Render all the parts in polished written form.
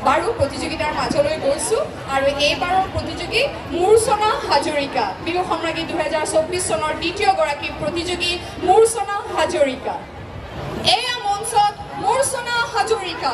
বাৰু প্ৰতিযোগিতাৰ মাজলৈ গৈছো আৰু এইবাৰৰ প্ৰতিযোগী মূৰ্ছনা হাজৰিকা। বিহু সম্ৰাজ্ঞী 2024 চনৰ দ্বিতীয়গৰাকী প্ৰতিযোগী মূৰ্ছনা হাজৰিকা। এয়া মঞ্চত মূৰ্ছনা হাজৰিকা।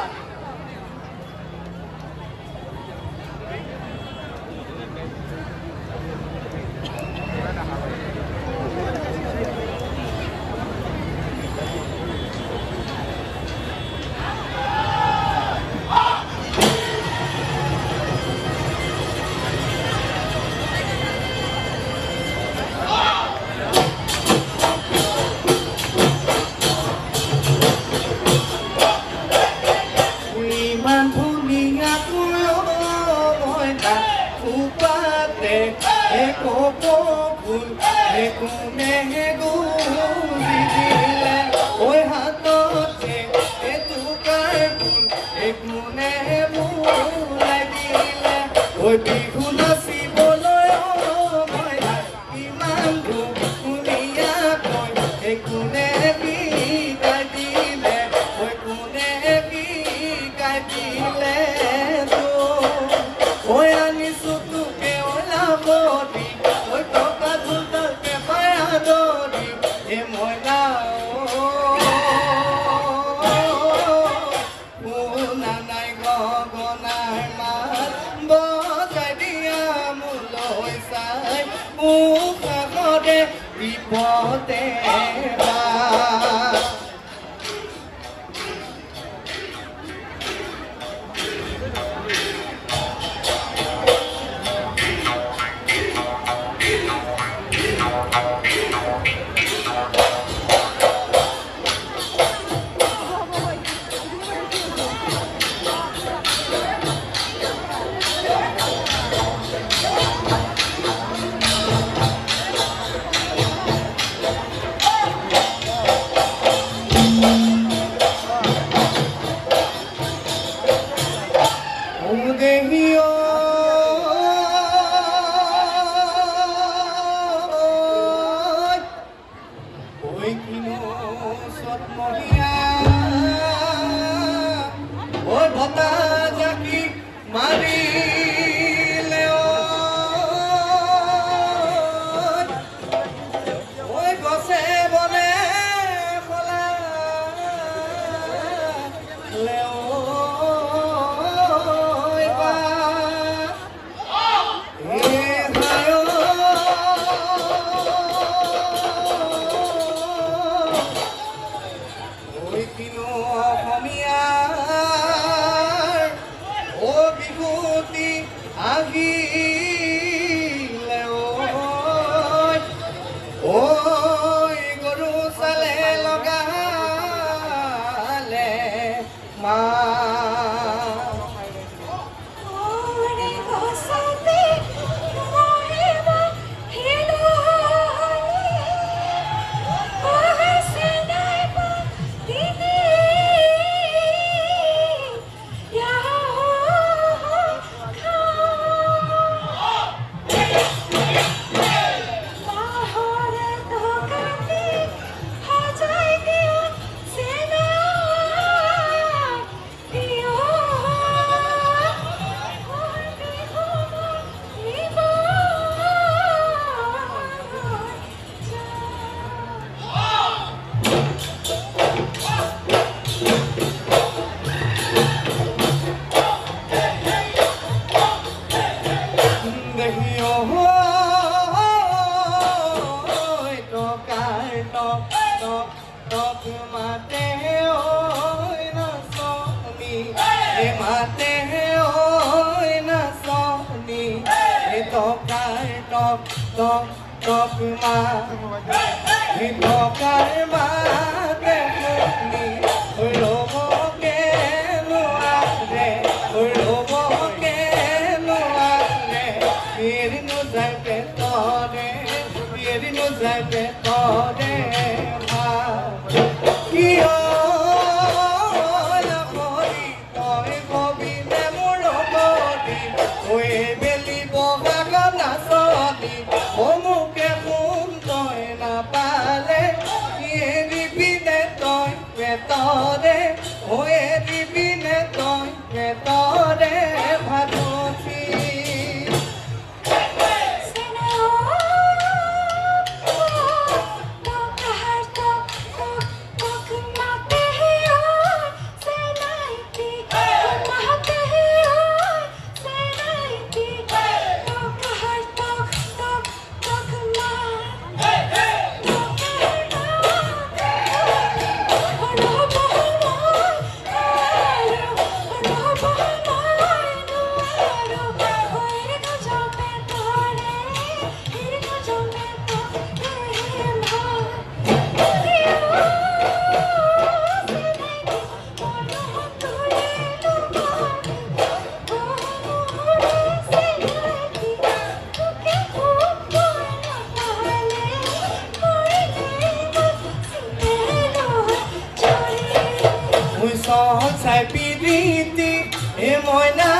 মইনা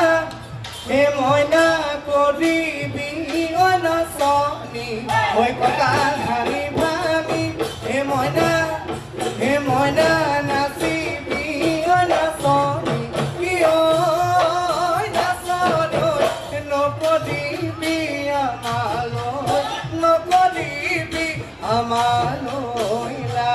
হে মইনা কৰিবি ঐ নাচনী ঐ কঁকাল ভাঙি ভাঙি হে মইনা নাচিবি ঐ নাচনী ঐ নাচনী নকৰিবি আমালৈ নকৰিবি আমালৈ লা।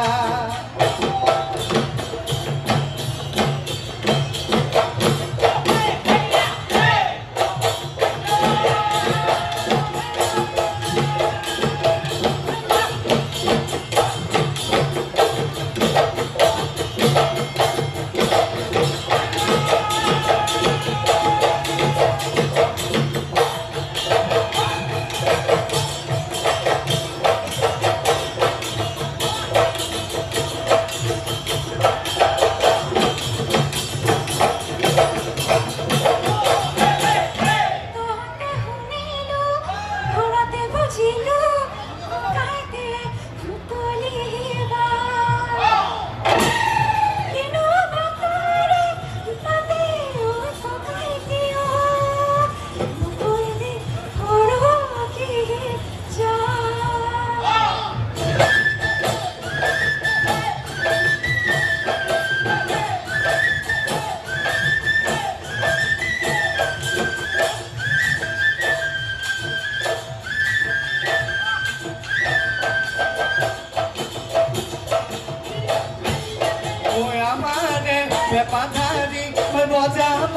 পেপাধাৰী বজাব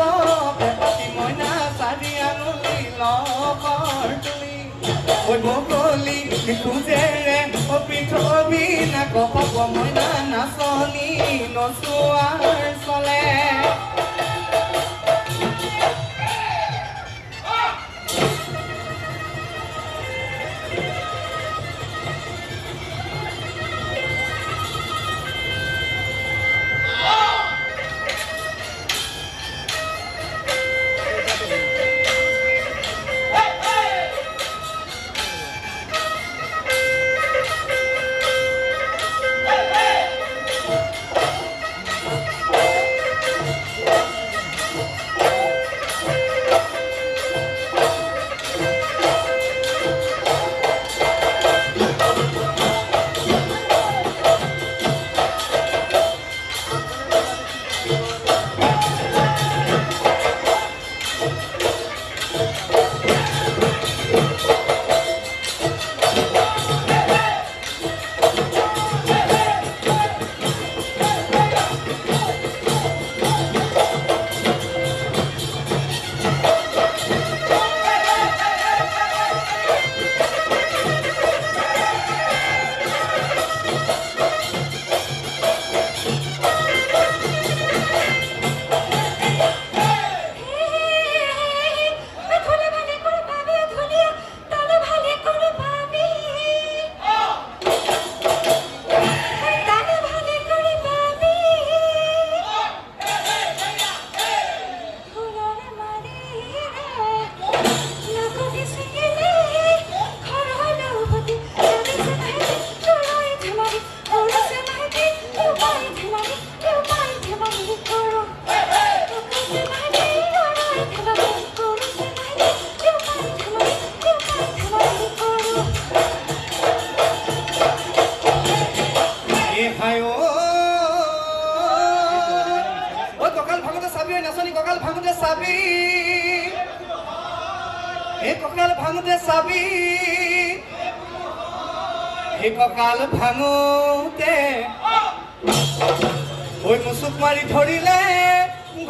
পেপাতি মইনা চাৰি আঙুলি লগৰ তুলি ঐ বগলী খোজেৰে পৃথিৱী নাকপাব মইনা নাচনী নচোৱাৰ চলে। কঁকাল ভাঙোতে ঐ মুচুক মাৰি ধৰিলে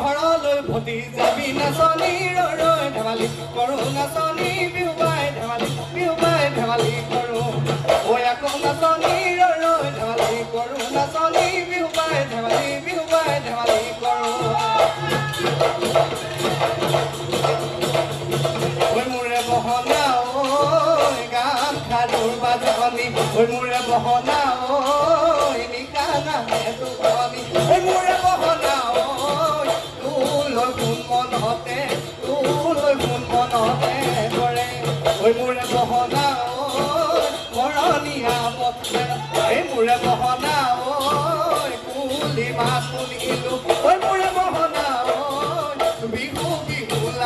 ঘৰলৈ ভতি যাবি নাচনী ৰৈ ধেমালি কৰোঁ নাচনী বিহুবাই ধেমালি বিহুবাই ধেমালি কৰোঁ ঐ আকৌ নাচনী ৰৈ ধেমালি কৰোঁ নাচনী বিহুবাই ধেমালি বিহুবাই ধেমালি কৰোঁ ঐ মোৰে বহনা ঐ গান খাদুৰ বাজনি ঐ মোৰে বহনা ঐ নিকানা টোপনি ঐ মোৰে বহনা ঐ তোলৈ কোন মনতে তোলৈ কোন মনতে কৰে ঐ মোৰে বহনা ঐ মৰণীয়া এই মোৰে বহনা ঐ কুলি মাছ শুনিলো ঐ মোৰে বহনা ঐ বিহু।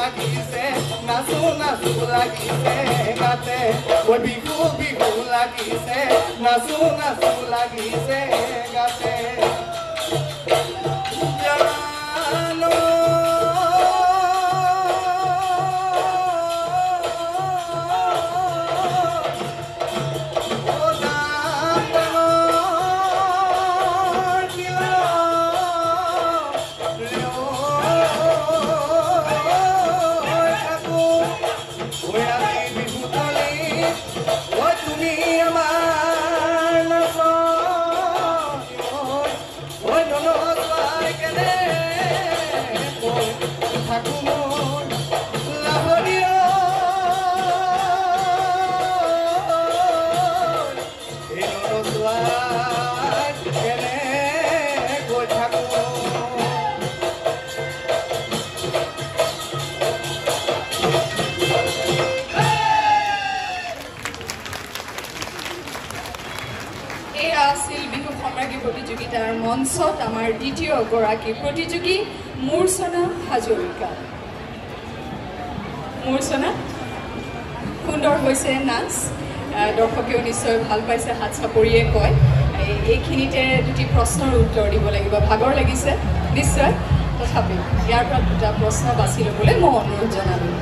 লাগিছে নাচো নাচো লাগিছে গাতে ঐ বিহু বিহু লাগিছে নাচো নাচো লাগিছে গাতে জানো প্ৰতিযোগিতাৰ মঞ্চত আমাৰ দ্বিতীয় গৰাকী প্ৰতিযোগী মূৰ্ছনা হাজৰিকা। মূৰ্ছনা, সুন্দৰ হৈছে নাচ, দৰ্শকেও নিশ্চয় ভাল পাইছে, হাত চাপৰিয়ে কয়। এইখিনিতে দুটি প্ৰশ্নৰ উত্তৰ দিব লাগিব, ভাগৰ লাগিছে নিশ্চয়, তথাপি ইয়াৰ পৰা দুটা প্ৰশ্ন বাছি ল'বলৈ মই অনুৰোধ জনালোঁ।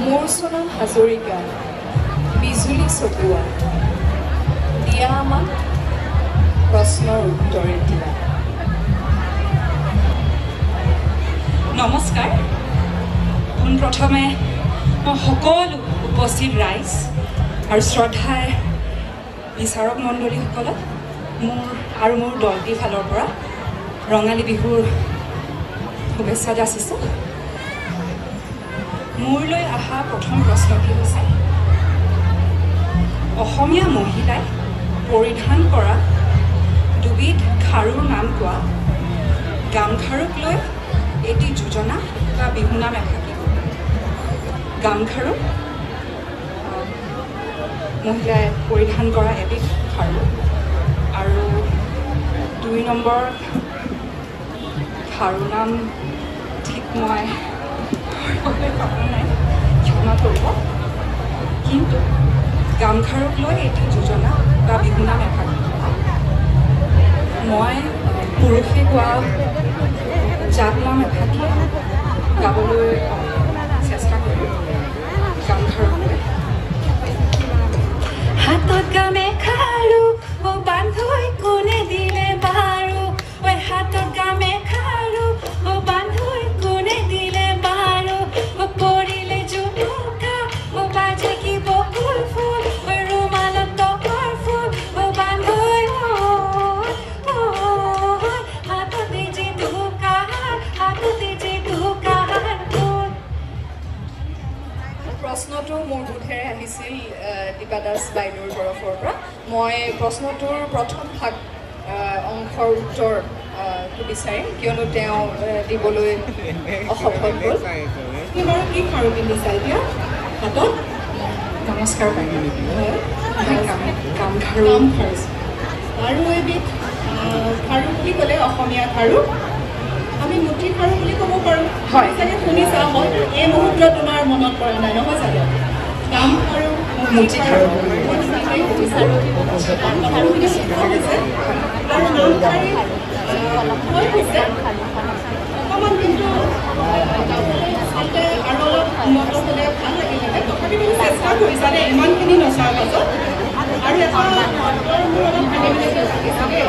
মূৰ্ছনা হাজৰিকা, বিজুলী চকোৱা, দিয়া আমাক প্ৰশ্নৰ উত্তৰ এতিয়া। নমস্কাৰ। পোনপ্ৰথমে মই সকলো উপস্থিত ৰাইজ আৰু শ্ৰদ্ধাৰ বিচাৰক মণ্ডলীসকলক মোৰ আৰু মোৰ দলটিৰ ফালৰ পৰা ৰঙালী বিহুৰ শুভেচ্ছা যাচিছোঁ। মোৰলৈ অহা প্ৰথম প্ৰশ্নটি হৈছে, অসমীয়া মহিলাই পৰিধান কৰা দুবিধ খাৰুৰ নাম কোৱা, গামখাৰুক লৈ এটি যোজনা বা বিহুনাম এফাকি। গামখাৰু মহিলাই পৰিধান কৰা এবিধ খাৰু, আৰু 2 নম্বৰ খাৰু নাম ঠিক মই নাই, ক্ষমা কৰিব, কিন্তু গামখাৰুক লৈ এটি যোজনা বা বিহুনাম এফাকি। মই পুৰুষে গোৱা জাত নাম এফাকি গাবলৈ চেষ্টা কৰিম গামখাৰুক লৈ। হাতত গামে খাৰু বান্ধৈ কোনে দিলে বাৰু, ঐ হাতত গামে খাৰু বান্ধৈ কোনে দিলে বাৰু, পৰিলে জুনুকা বাজে কি বকুল ফুল, ৰুমালত টকাৰ ফুল বান্ধৈ হাততে যে ঢোকাৰ, হাততে যে ঢোকাৰ ফুল। প্ৰশ্নটো মোৰ বোধেৰে আহিছিল দীপা দাস বাইদেউৰ তৰফৰ পৰা। মই প্ৰশ্নটোৰ প্ৰথম ভাগ অংশৰ উত্তৰটো বিচাৰিম, কিয়নো তেওঁ দিবলৈ অসফল হ'ল। বাৰু কি খাৰু পিন্ধিছা এতিয়া হাতত? নমস্কাৰ বাইদেউ। গামখাৰু। আৰু এবিধ খাৰু বুলি ক'লে অসমীয়া খাৰু, আমি মুঠি খাৰু বুলি ক'ব পাৰোঁ। হয়, চাগে শুনিছা, হয়তো এই মুহূৰ্তত তোমাৰ মনত পৰা নাই, নহয় চাগে? গামখাৰু, মুঠি খাৰু, আৰু নামখাৰী হৈছে অকণমান, কিন্তু আচলতে আৰু অলপ উন্নত হ'লে ভাল লাগিলহেঁতেন। তথাপি তুমি চেষ্টা কৰিছা দেই ইমানখিনি নচাৰ পাছত। আৰু এটা শব্দৰ মোৰ অলপ খেলি মেলি লাগিছে দেই,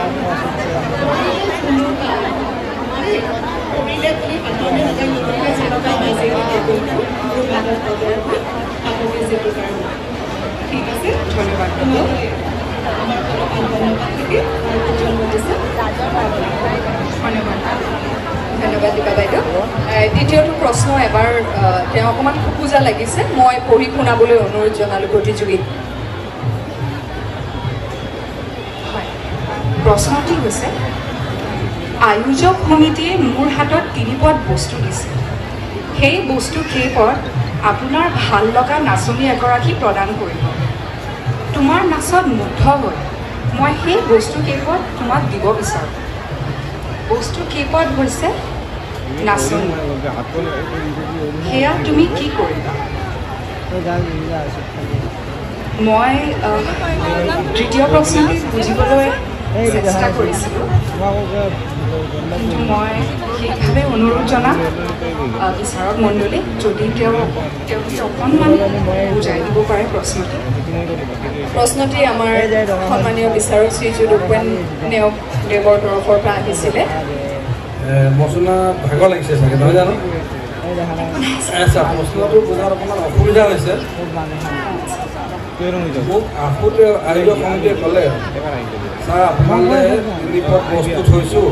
পৰিলে বুলি সাধাৰণতে নাযায়, নকৰিলে জেতুকা বাজে হাততে জেতুকাৰ। ঠিক আছে, ধন্যবাদ। তোমালৈ আমাৰ ফালৰ পৰা ধন্যবাদ থাকিল আৰু উজ্জ্বল ভৱিষ্যত। ধন্যবাদ। ধন্যবাদ দীপা বাইদেউ। দ্বিতীয়টো প্ৰশ্ন এবাৰ তেওঁ অকণমান খোকোজা লাগিছে, মই পঢ়ি শুনাবলৈ অনুৰোধ জনালোঁ প্ৰতিযোগীক। হয়, প্ৰশ্নটি হৈছে, আয়োজক সমিতিয়ে মোৰ হাতত তিনিপদ বস্তু দিছে। সেই বস্তু কেইপদ আপোনাৰ ভাল লগা নাচনী এগৰাকী প্ৰদান কৰিব। তোমাৰ নাচত মুগ্ধ হৈ মই সেই বস্তু কেইপদ তোমাক দিব বিচাৰোঁ। বস্তু কেইপদ হৈছে নাচনী। সেয়া তুমি কি কৰিবা? মই তৃতীয় প্ৰশ্নটি বুজিবলৈ চেষ্টা কৰিছিলোঁ, কিন্তু মই বিশেষভাৱে অনুৰোধ জনাম বিচাৰক মণ্ডলীক, যদি তেওঁলোকে অকণমান বুজাই দিব পাৰে প্ৰশ্নটি। প্ৰশ্নটি আমাৰ সন্মানীয় বিচাৰক শ্ৰীযুত উপেন নেওগ দেৱৰ তৰফৰ পৰা আহিছিলে। মচনা ভাগৰ লাগিছে চাগে, নহয় জানো? আচ্ছা, প্ৰশ্নটো বুজাত অকণমান অসুবিধা হৈছে। মোক আহোঁতে আয়োজক সমিতিয়ে ক'লে, ছাৰ আপোনালৈ তিনিপদ বস্তু থৈছোঁ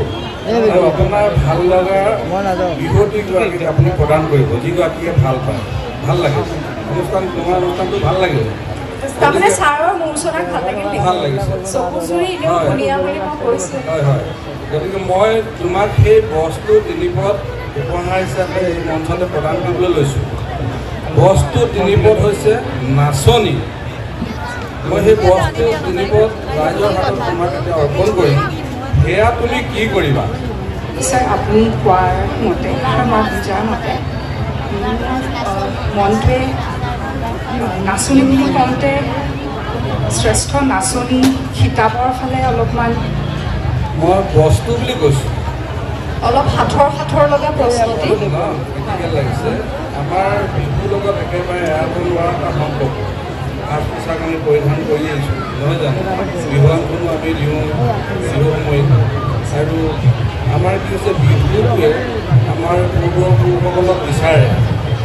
আৰু আপোনাৰ ভাল লগা বিহুৱতীগৰাকীক আপুনি প্ৰদান কৰিব, যিগৰাকীয়ে ভাল পায়, ভাল লাগে অনুষ্ঠান, তোমাৰ অনুষ্ঠানটো ভাল লাগিল। তাৰমানে ছাৰৰ মূৰ্ছনাক ভাল লাগিল, ভাল লাগিছে, চকুজুৰি এনেও ধুনীয়া বুলি মই কৈছোঁ। হয় হয়, গতিকে মই তোমাক সেই বস্তু তিনিপদ উপহাৰ হিচাপে এই মঞ্চতে প্ৰদান কৰিবলৈ লৈছোঁ। বস্তু তিনিপদ হৈছে নাচনী। মই সেই বস্তু তিনিপদ ৰাইজৰ হাতত তোমাক এতিয়া অৰ্পণ কৰিম, সেয়া তুমি কি কৰিবা? ছাৰ, আপুনি কোৱাৰ মতে আৰু মই বুজাৰ মতে মনটোৱে নাচনী বুলি কওঁতে শ্ৰেষ্ঠ নাচনী খিতাপৰ ফালে অলপমান মই বস্তু বুলি কৈছোঁ। অলপ সাঁথৰ সাঁথৰ লগা প্ৰশ্নটি লাগিছে। আমাৰ বিহুৰ লগত একেবাৰে এৰাব নোৱাৰা এটা সম্পৰ্ক। সাজ পোছাক আমি পৰিধান কৰি আহিছোঁ, নহয় জানো? বিহুৱানখনো আমি দিওঁ বিহু সময়ত। আৰু আমাৰ কি হৈছে, বিহুটোৱে আমাৰ পূৰ্বপুৰুষসকলক বিচাৰে।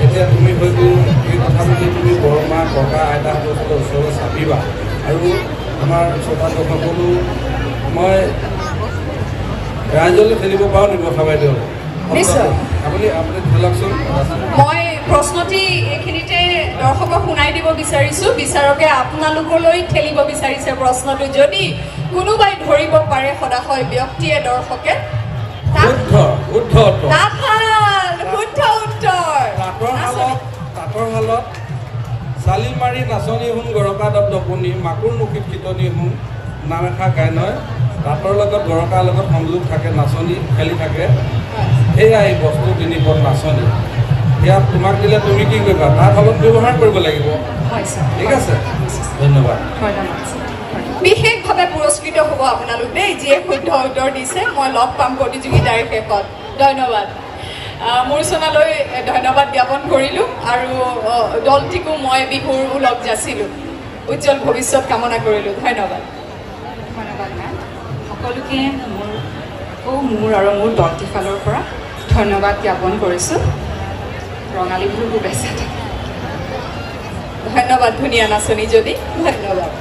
এতিয়া তুমি হয়তো এই কথাটো তুমি বৰমা ককা আইতাহঁতৰ ওচৰলৈ চাপিবা, আৰু আমাৰ শ্ৰোতা দৰ্শকসকলো মই ৰাইজলৈ খেলিব পাৰোঁ নি বৰ্ষা বাইদেউ? নিশ্চয়। আপুনি আপুনি খেলকচোন। মই প্ৰশ্নটি এইখিনিতে দৰ্শকক শুনাই দিব বিচাৰিছোঁ। বিচাৰকে আপোনালোকলৈ ঠেলিব বিচাৰিছে প্ৰশ্নটো। যদি কোনোবাই ধৰিব পাৰে সদাশয় ব্যক্তিয়ে, দৰ্শকে, শুদ্ধ উত্তৰ। তাঁতৰ শালত চালি মাৰি নাচনী শুন, গৰকা দপদপনি, মাকুৰ মুখিত কীৰ্তনী শুন, নাম এষাৰ গাই নহয়। তাঁতৰ লগত গৰকাৰ লগত সংযোগ থাকে, নাচনী খেলি থাকে। সেয়াই এই বস্তু তিনিপদ নাচনী। সেয়া তোমাক দিলে তুমি কি কৰিবা? তাৰ ফলত ব্যৱহাৰ কৰিব লাগিব। ঠিক আছে, ধন্যবাদ। বিশেষভাৱে পুৰস্কৃত হ'ব আপোনালোক দেই, যিয়ে শুদ্ধ উত্তৰ দিছে। মই লগ পাম প্ৰতিযোগিতাৰ শেষত। ধন্যবাদ। মূৰ্ছনালৈ ধন্যবাদ জ্ঞাপন কৰিলোঁ আৰু দলটিকো মই বিহুৰ ওলগ যাচিলোঁ। উজ্জ্বল ভৱিষ্যত কামনা কৰিলোঁ। ধন্যবাদ। ধন্যবাদ মেম। সকলোকে মোৰ আৰু মোৰ দলটিৰ ফালৰ পৰা ধন্যবাদ জ্ঞাপন কৰিছোঁ। ৰঙালী বিহুৰ শুভেচ্ছা থাকিল। ধন্যবাদ ধুনীয়া নাচনী যদি। ধন্যবাদ।